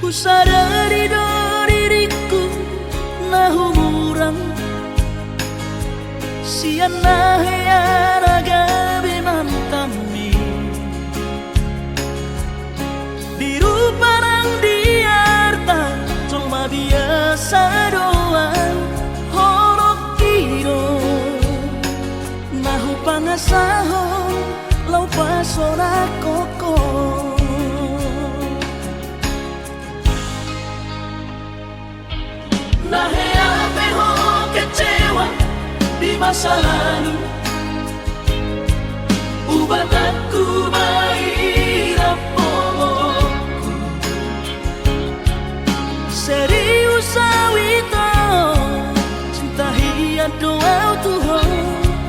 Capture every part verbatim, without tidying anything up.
Sadari do diringku na humurang sian na hea na gabe mantanmi. Di rupa nang di arta jolma biasa do ahu, holongki do na hupangasahon laho pasolangkon ho. Na hea pe ho kecewa di masa lalu, ubatangku ma i rap holongku. Serius ahu ito, cinta hian do ahu tu ho.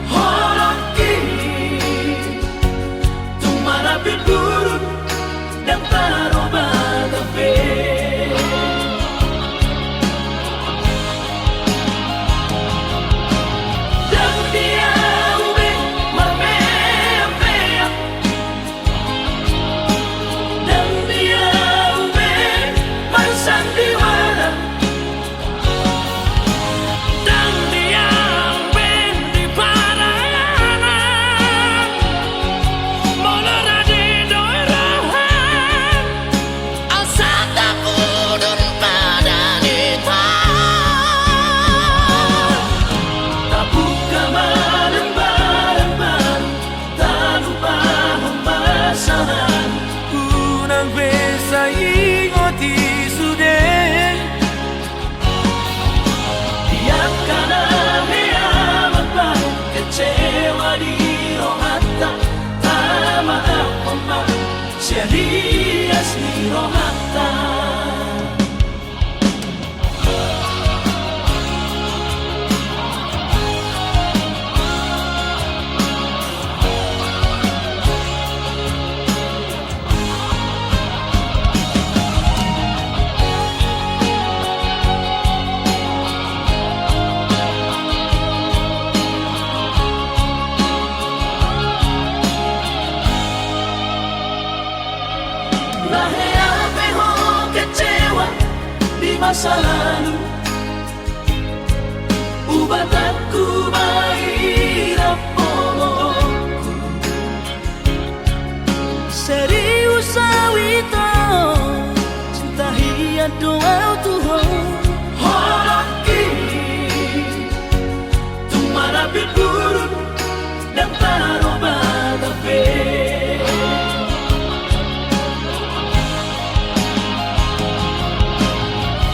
Holongki, tung marapi burun, ndang tarobatan be. Ndang di ahu be marmeam-meam, ndang di ahu be marsandiwara. Ndang di ahu be di parayangan, molo rade do roham, asa tapudun padan i ta. Tabuka ma lembaran baru, talupahon masa lalu. Unang be sai ingot i sude. Di angka na hea ma bahen kecewa di rohanta, tamaafhon ma sian ias ni rohanta. Na hea pe ho kecewa di masa lalu, ubatangku ma i rap holongku. Serius ahu ito, cinta hian do ahu tu ho. Holongki, tung marapi burun, ndang tarobatan be.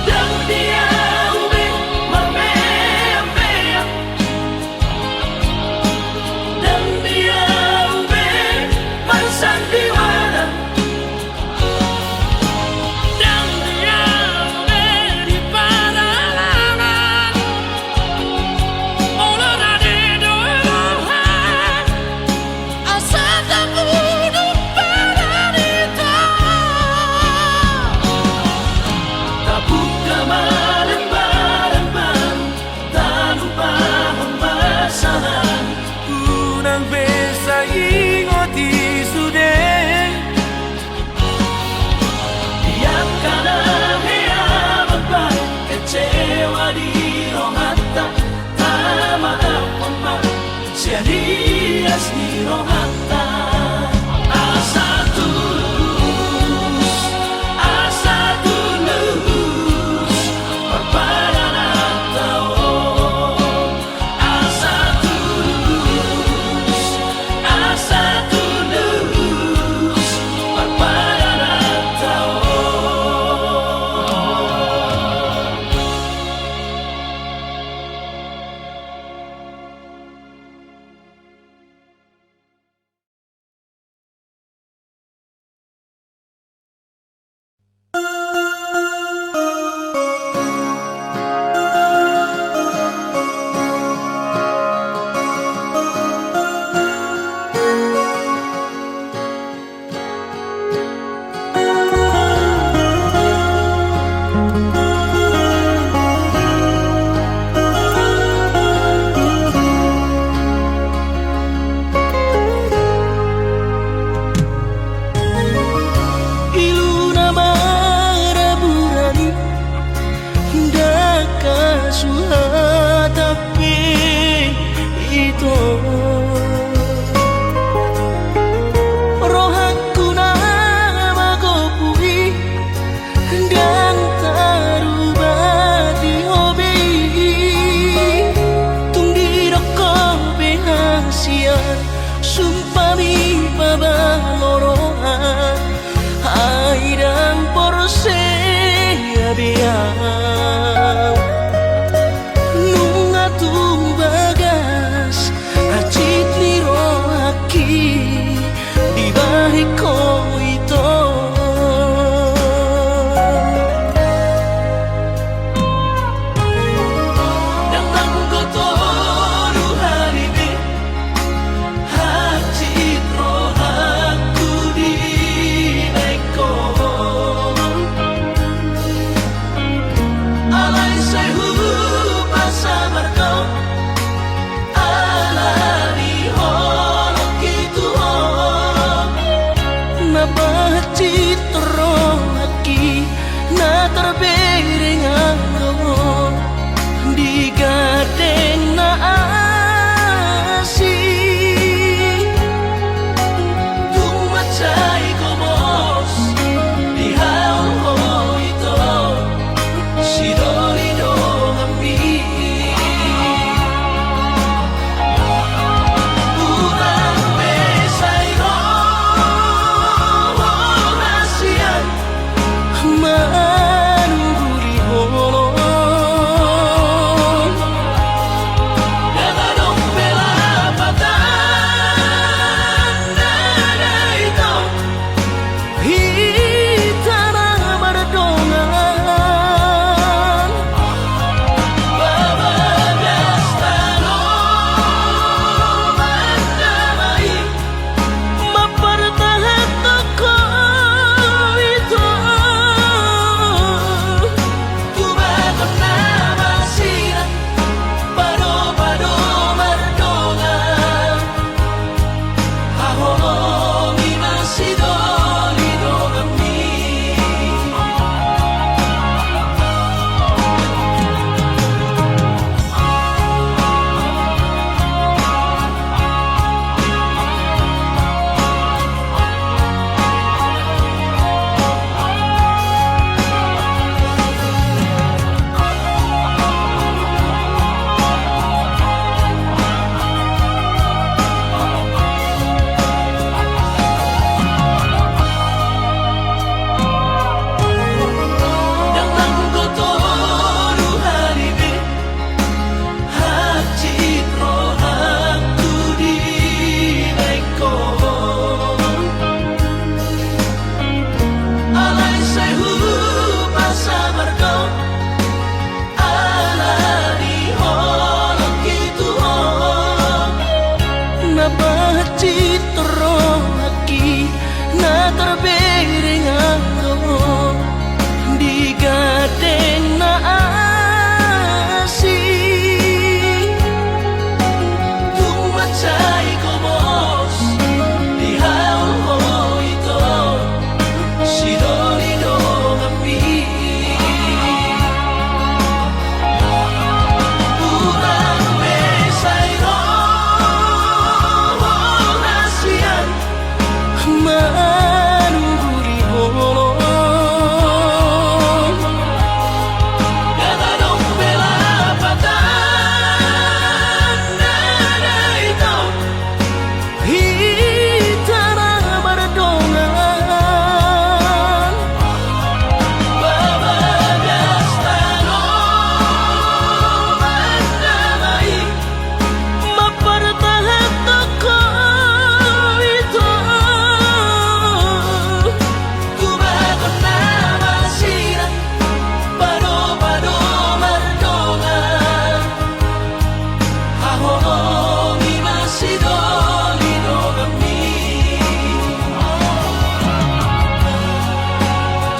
Ndang di Sitorang rohangki na tarbereng anggo di gandeng na asing. Tung mansai gomos dihaholongi ito sidoli donganmi. Unang be sai ro hasian manunggu di holong. Ndang adong be lapatan na daitong hita na mardongan. Babagas tano mandamai, mampartahanhon ho ito. Tubagon nama sira, padopado mardongan. Haholongi ma sidoli donganmi. Ndang nanggo tolu hali be hansit rohangku dibaen ho. Alai sai hupasabar do ala ni holongki tu ho. Na pahansit rohangki na tarbereng anggo di gandeng na asing. Tung mansai gomos dihaholongi ito sidoli donganmi. Unang be sai ro hasian manunggu di holong. Ndang adong be lapatan na daitong hita na mardongan. Babagas tano mandamai, mampartahanhon ho ito. Tubagon nama sira, padopado mardongan. Haholongi ma sidoli donganmi.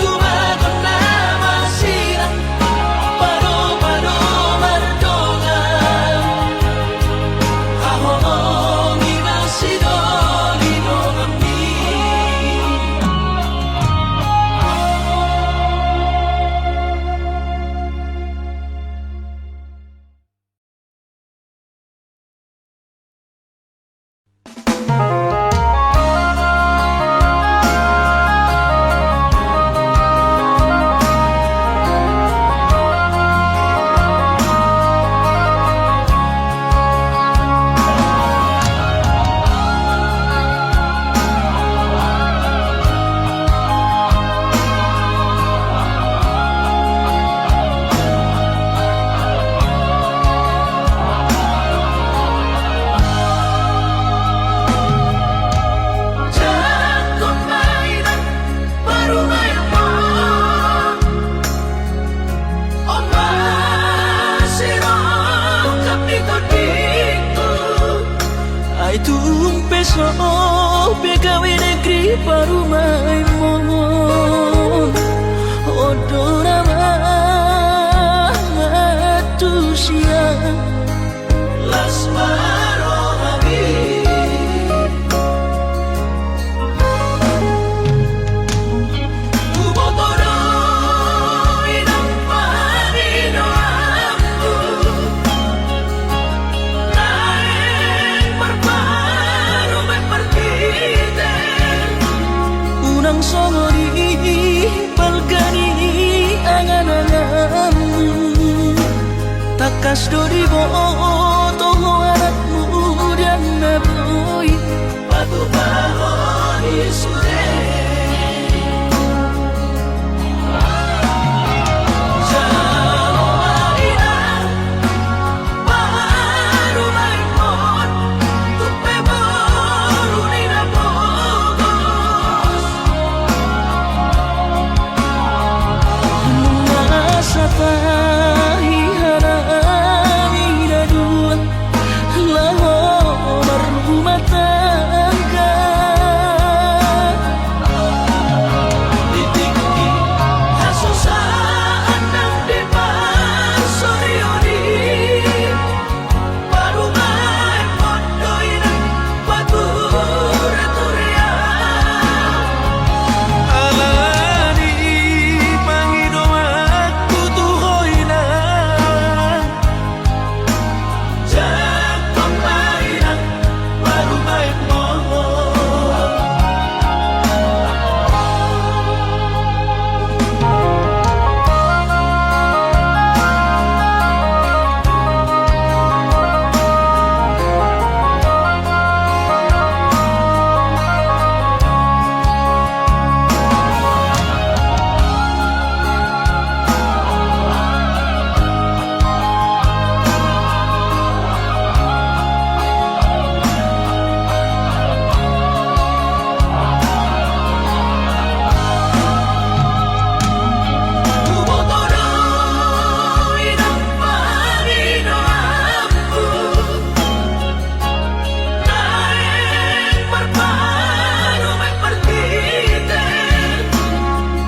Tubagon nama sira, padopado mardongan. Haholongi ma sidoli donganmi. Ai tung pe so pe gabe negeri parumaenmon, on do nama antusias. Las ma rohami. Tangkas do diboto ho anakmu dang na boi patupahon i sude. Jalo ma inang parumaenmon, tung pe boru ni na pogos. Nunga satahi hanami na dua laho marrumah tangga. Di tingki hasusaan nang diparsorion i, parumaenmon do inang pature-turean. Alani i mangido ma ahu tu ho inang, jangkon ma inang parumaenmon.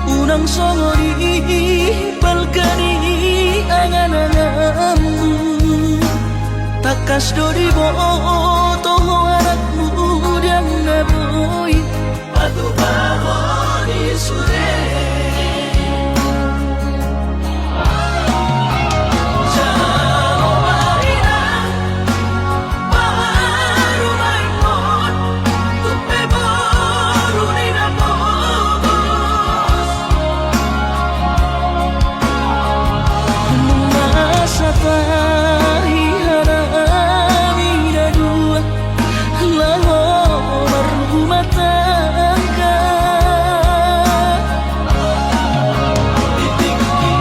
Unang songon i balga ni angan-anganmu. Tangkas do diboto ho anakmu dang na boi patupahon i sude. Jalo ma inang parumaenmon, tung pe boru ni na pogos. Nunga satahi hanami na dua laho marrumah tangga. Di tingki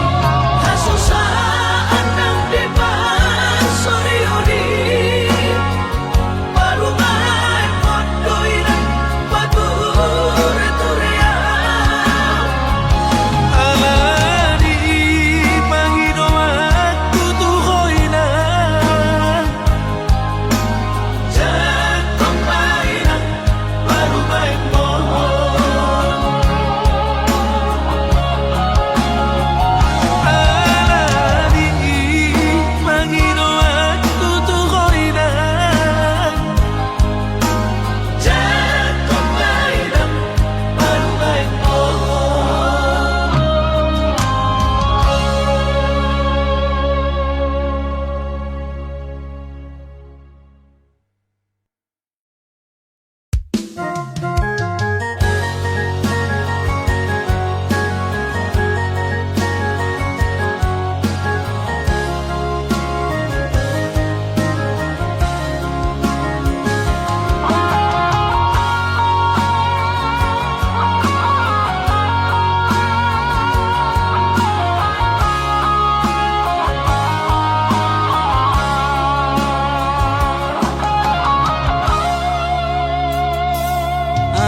hasusaan nang diparsorion i, parumaenmon do inang pature-turean. Alani i mangido ma ahu tu ho inang, jangkon ma inang parumaenmon. Alani i mangido ma ahu tu ho inang, jangkon ma inang parumaenmon.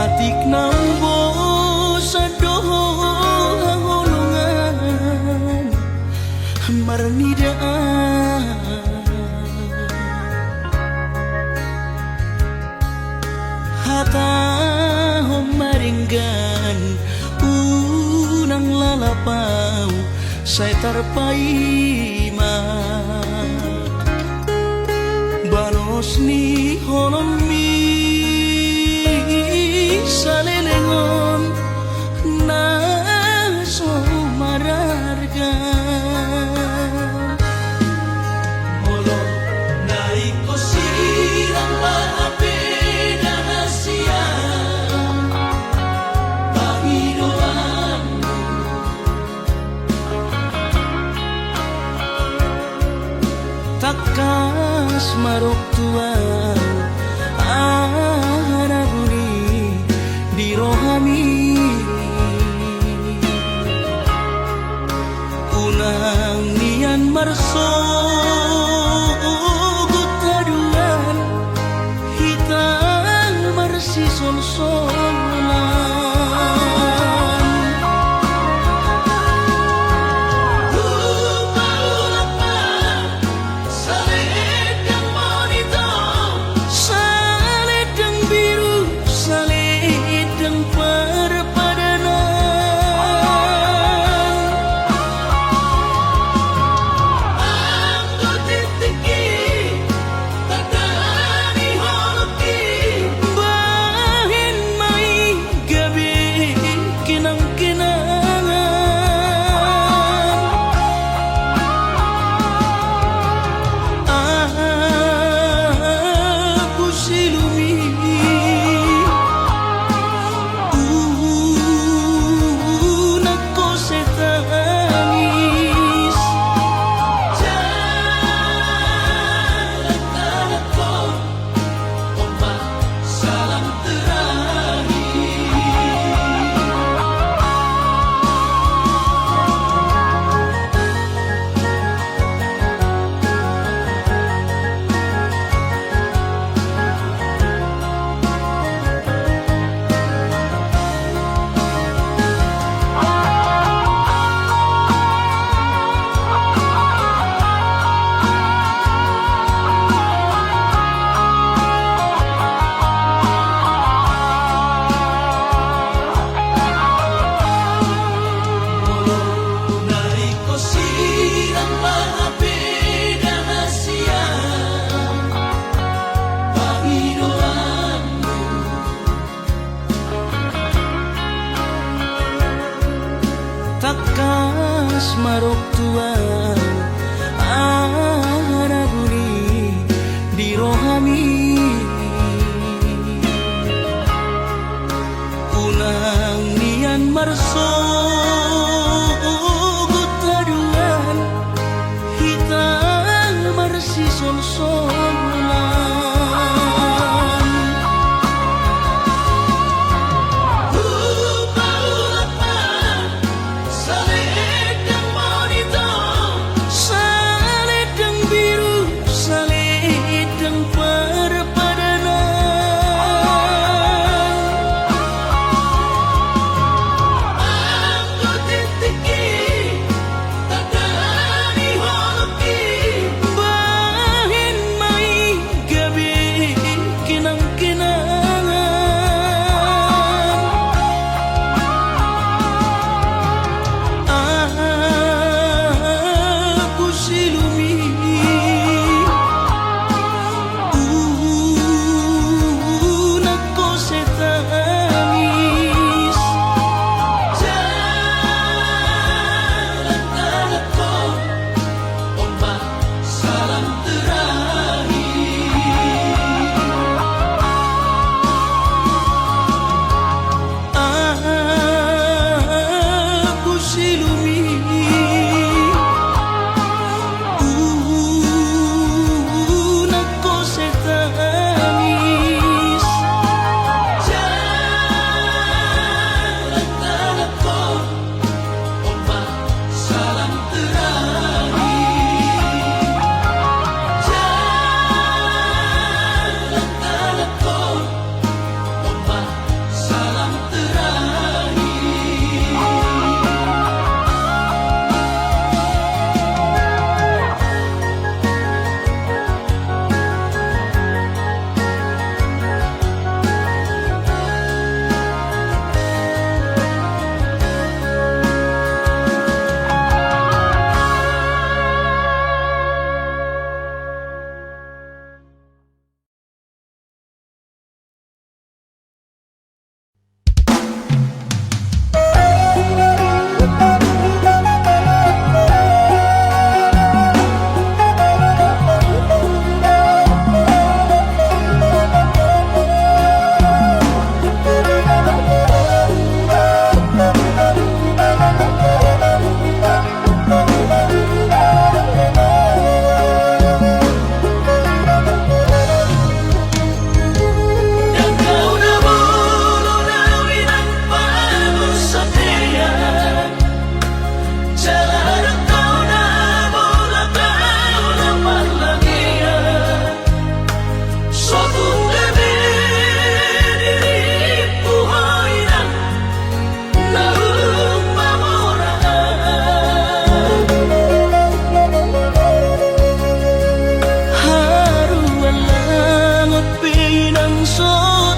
Atik na umbosan do ho haholongan marnida. Hatahon ma denggan, unang lalap ahu sai tarpaima. Balos ni holongmi saleleng on na so mararga. Molo na ingkon sirang ma hape na sian pangidoanmu. Marok tu ahu aha na uli di rohami. Unang nian marsogot haduan hita marsisolsolan. Hupaulak ma salendang monito, salendang biru, salendang parpadanan. Anggo tingtingki tanda ni holongki, bahen ma i gabe kenangkenangan. Ahu silum i, unang ho sai tangis. Jalan tangan ho. Tangkas marok tu ahu aha na uli di rohami. Unang nian marsogot haduan hita marsisolsolan. Hupaulak ma salendang monito, salendang biru, salendang parpadanan. Anggo tingtingki tanda ni holongki, bahen ma i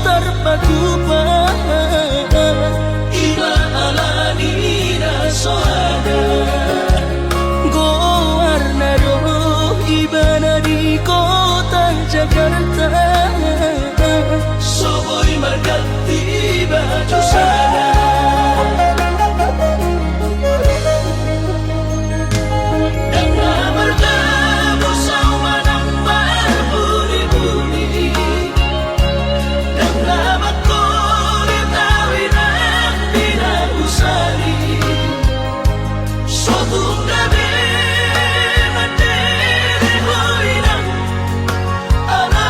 tarpatupa. Ima alani na so ada goarna do ibana di kota Jakarta. So boi marganti baju sada. Ndang na mardabu sauma nang marbuni-buni. Ndang na mangkolit awi nang di na husari. So tung gabe mandele ho inang ala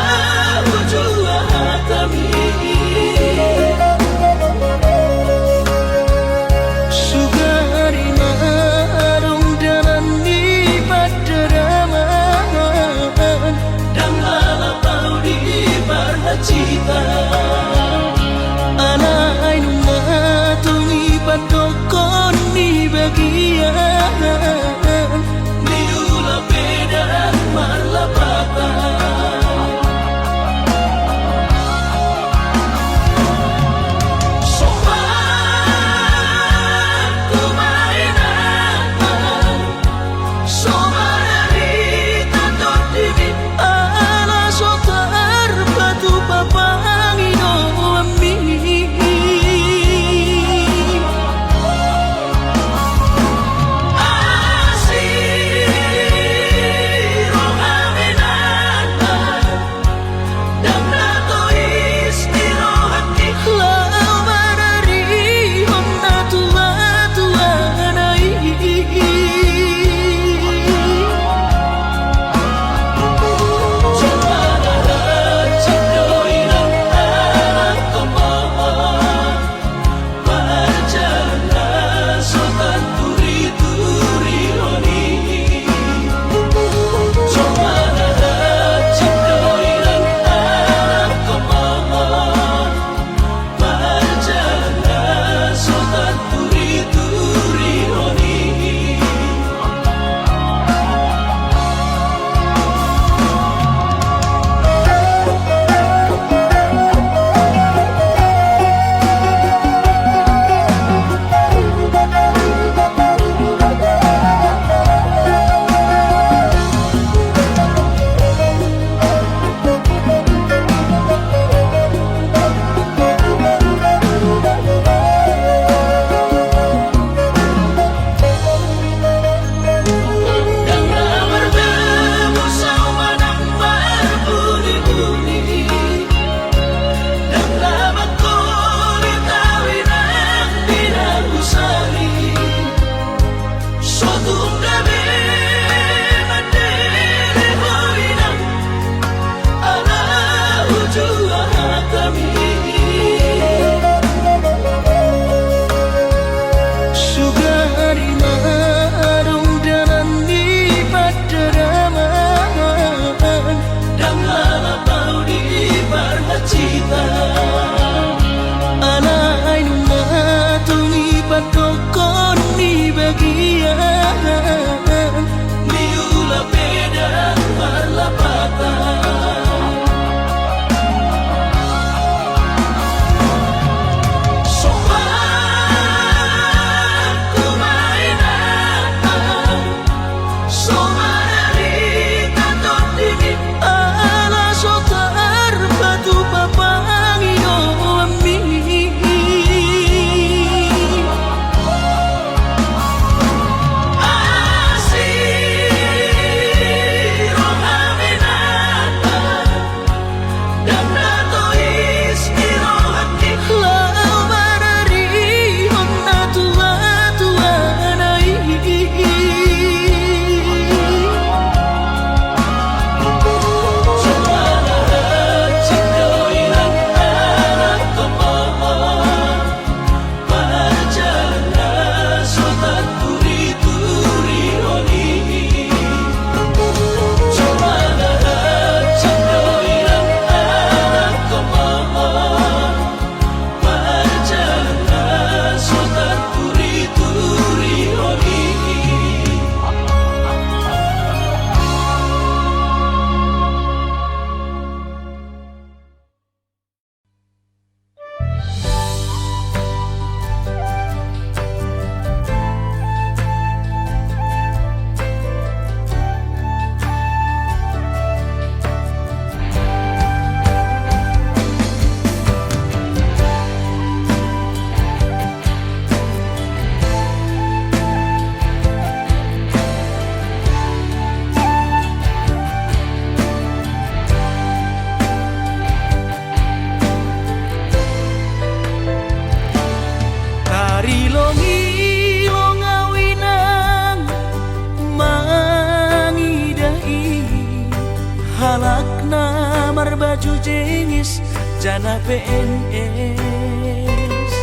Halak na marbaju jengis jala P N S,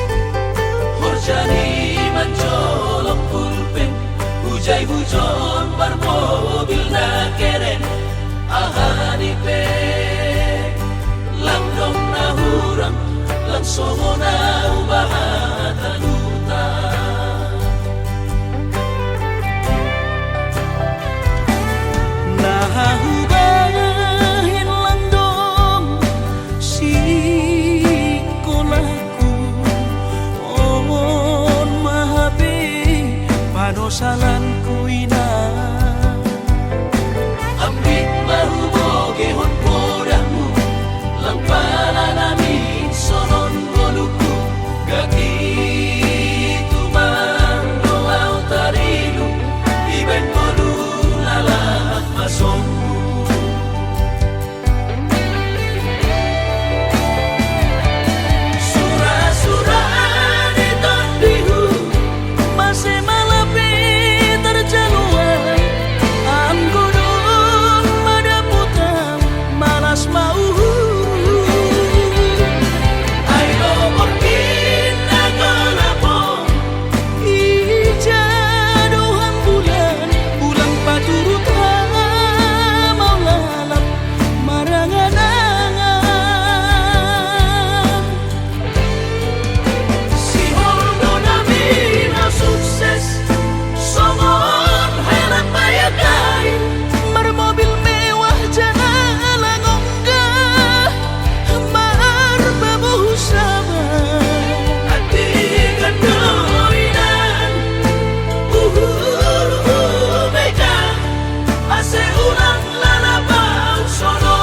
horjana i manjolok pulpen, hujai hujon marmobil na keren. Aha ni pe, lang dong na hurang, lang songon ahu bahat haluta. Na hubahen lang dong sikolahku, on ma hape panosalanku, inang. Ambit ma hubogehon podahmu, lang pala na minsonon ngolungku, gati tumang do ahu tarilu, dibahen ngolu na lahat ma sombu. Sura-sura ni tondihu, mase ma lape tarjalo ahu, anggo dung madapotan malas ma uhurhu. Ai do borngin na golap on, ija do hambulan, bulan paturut hamaol lalap marangan-angan. Sihol do nami na sukses, songon hela payakai, marmobil mewah jala lang ongga, marbabohu saba. Andigan do, inang, uhurhu mega, asa unang lalap ahu sonon.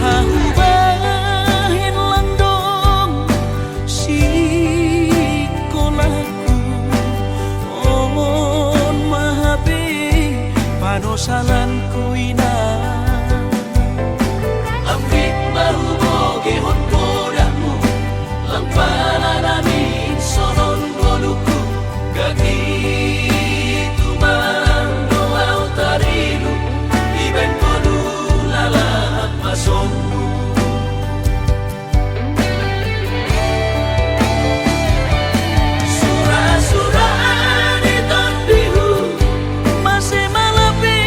Na hubahen lang dong sikolahku, on ma hape panosalanku, inang. Ambit ma hubogehon podahmu, lang pala na minsonon ngolungku, gati tumang do ahu tarilu, dibahen ngolu na lahat ma sombu. Sura-sura ni tondihu, mase ma lape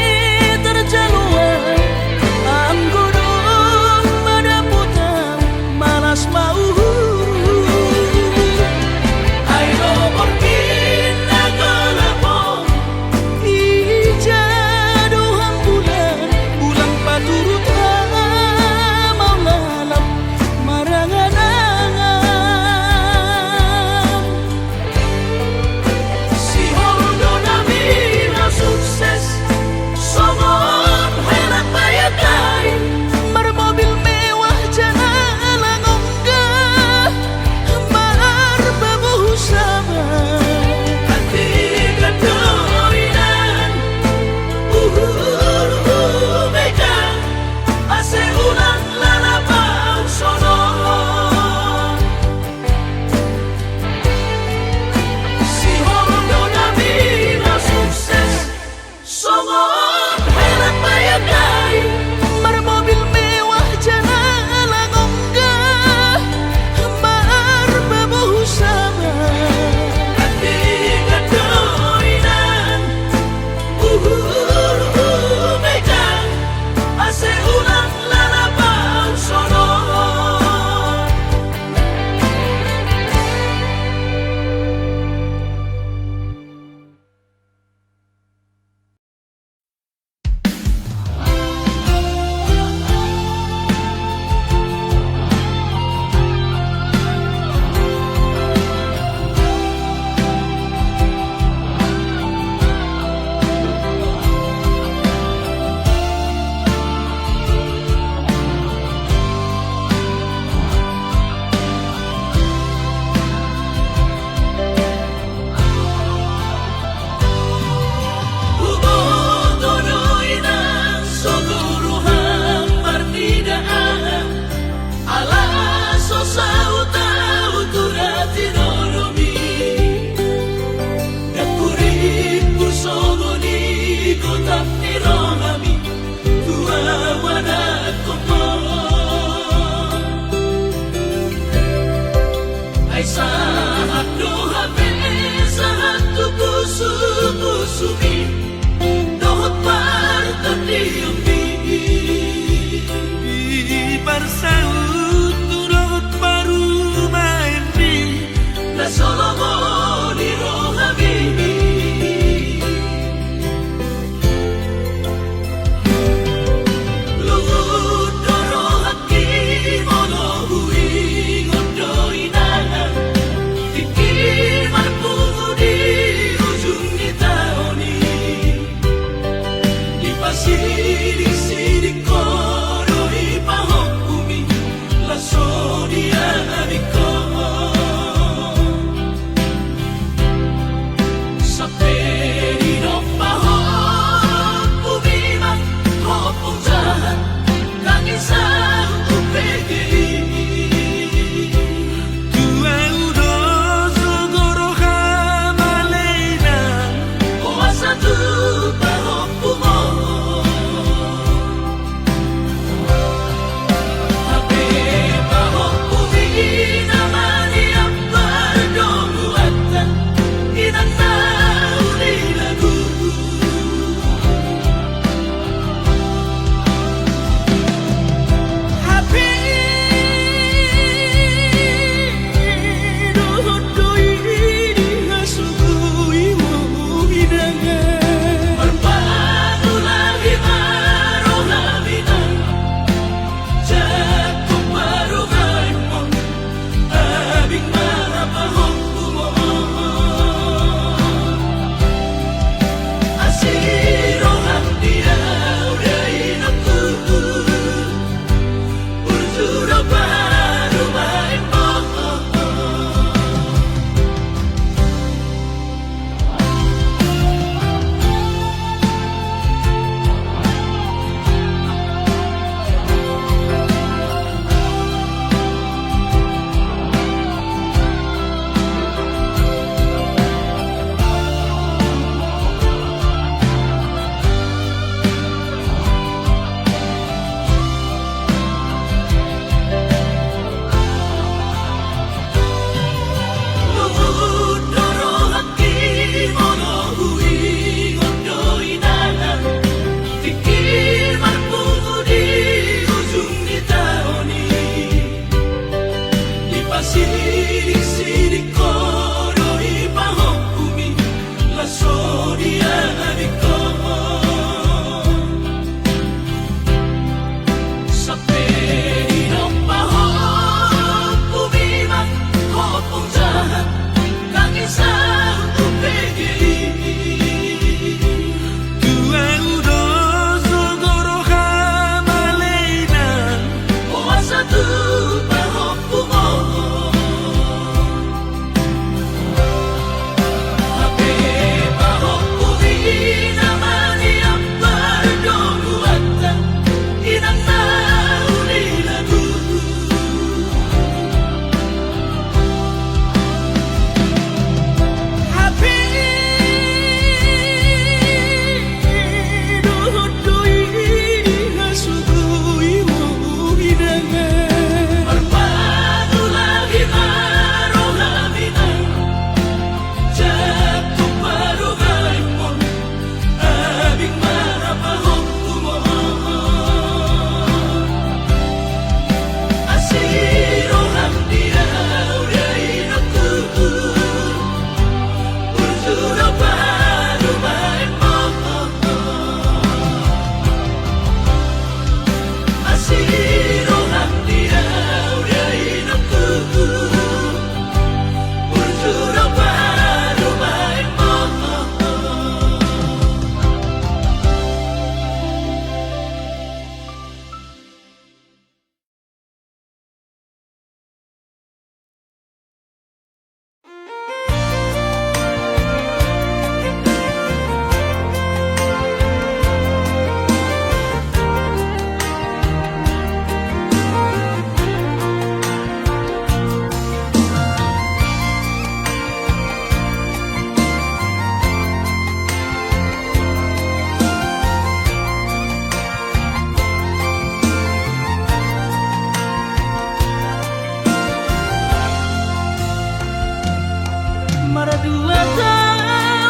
Mata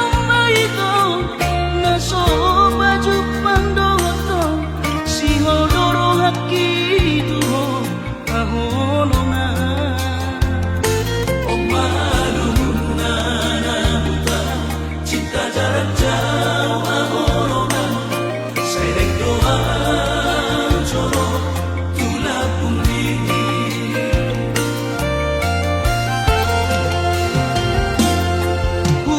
umbaito na so pajumpang dohot ho, sihodoro haki tu ho haholongan. Omalumuna na huta, cinta jarak jauh haholongan. Sai leleng do au jolo tu lambung ni. Hu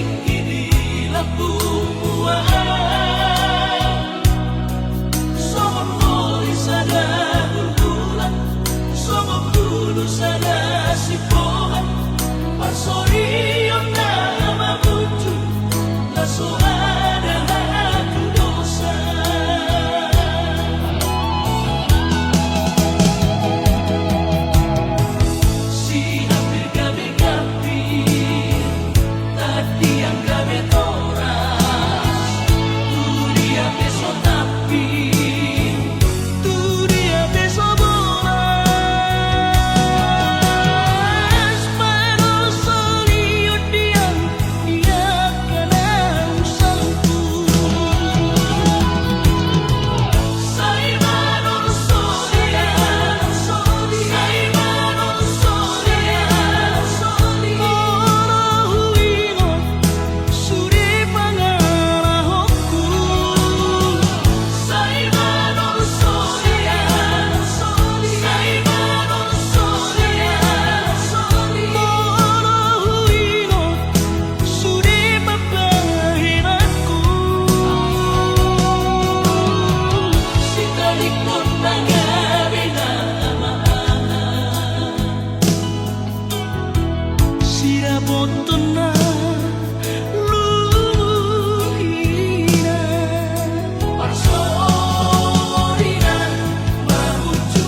Di lambungmu, ah, songon mori sada bulbulan, songon bulu sada sipohan, parsorion na mamuncu, na so ada hatudosan. Si hampir gabe gambir, tandiang gabe toras, tu dia pe so tampil, tu dia pe so bolas, padorsolion dia. Sude pambahenanku, sitalikon na gabe na maana, sidapoton na lumobi na, parsorion na mamuncu.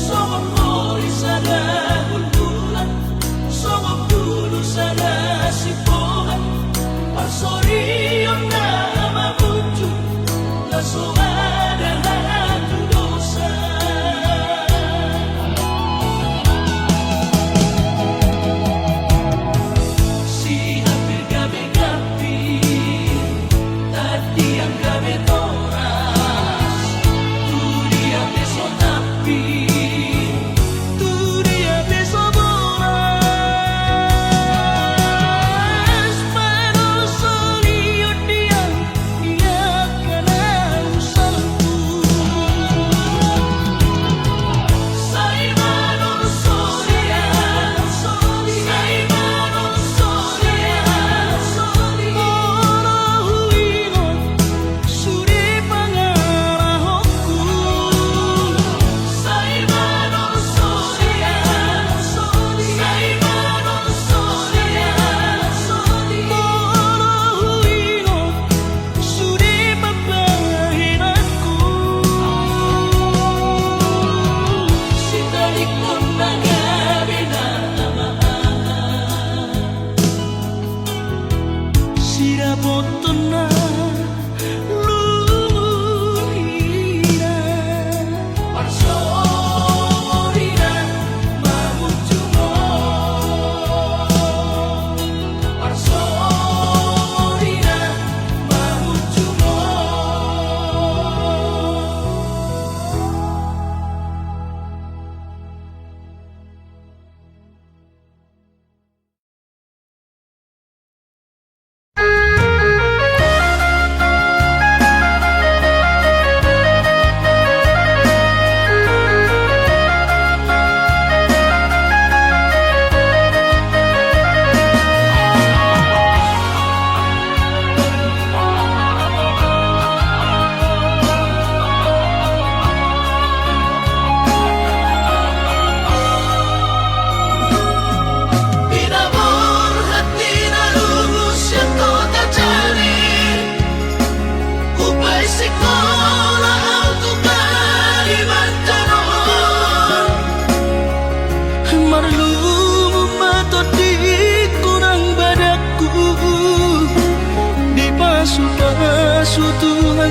Songon mori sada bulbulan, songon bulu sada sipohan, parsorion na mamuncu, na so ada hatudosan. Si hampir gabe gambir, tandiang gabe toras, tu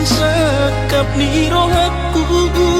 Sangkap ni rohangku.